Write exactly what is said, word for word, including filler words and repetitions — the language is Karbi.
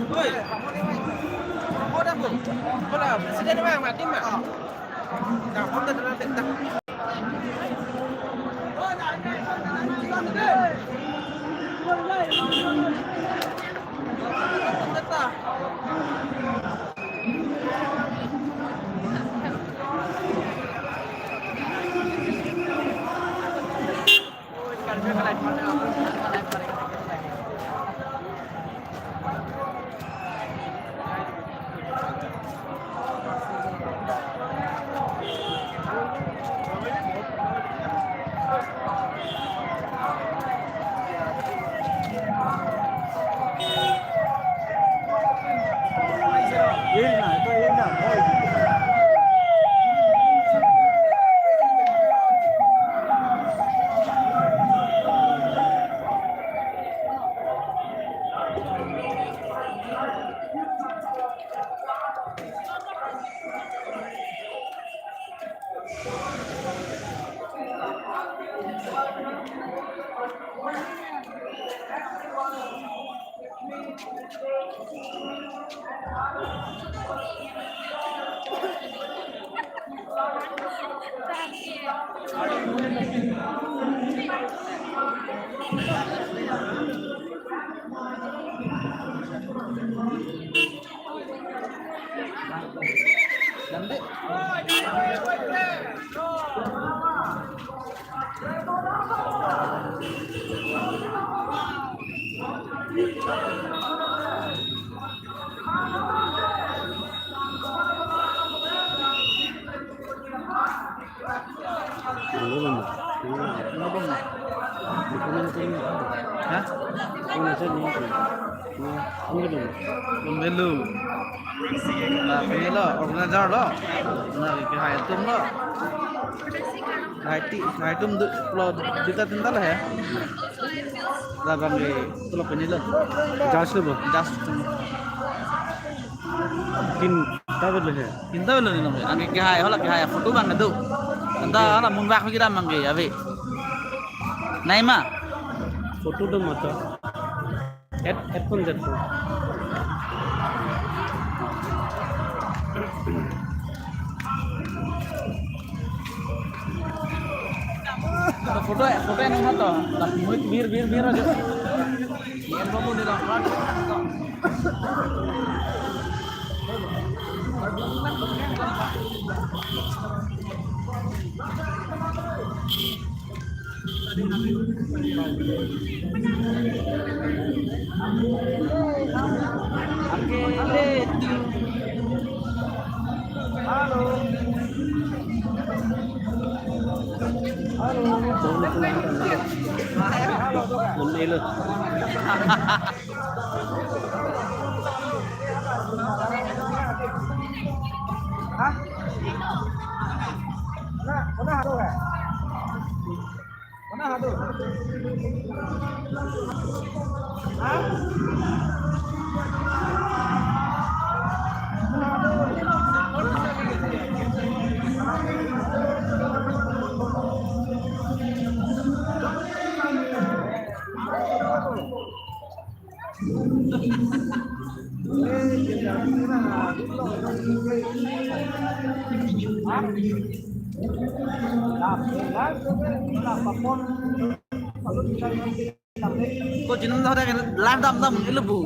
Oi, apa ni, Bang? Apa dah, Bu? Apa dah? Presiden, Bang, mati, Bang. Nah, apa dah, dah, dah, dah. Hah? Pembelu. Nah, pembelu, organizer lo. Nah, kehai atum lo. Kehai ti, kehai atum du, lo, duita tinta lo ya. Labang ke, tu lo pembelu. Jas lo, Bu? Jas. Tinta avelo he. Tinta avelo ni nong. Anke kehai, hala kehai photo abang do. Anta hala munbak kedam abang ke ave. Nai ma? Photo do mata. Et, et pun jet pun. Photo, photo yang satu. Lah, mulut bir, bir, bir aja. Halo. Halo. Halo. Hah? Mana, mana halo ya? Mana halo? Hah? Mana halo? Ko jinam dah dah live dam dam ilu bu.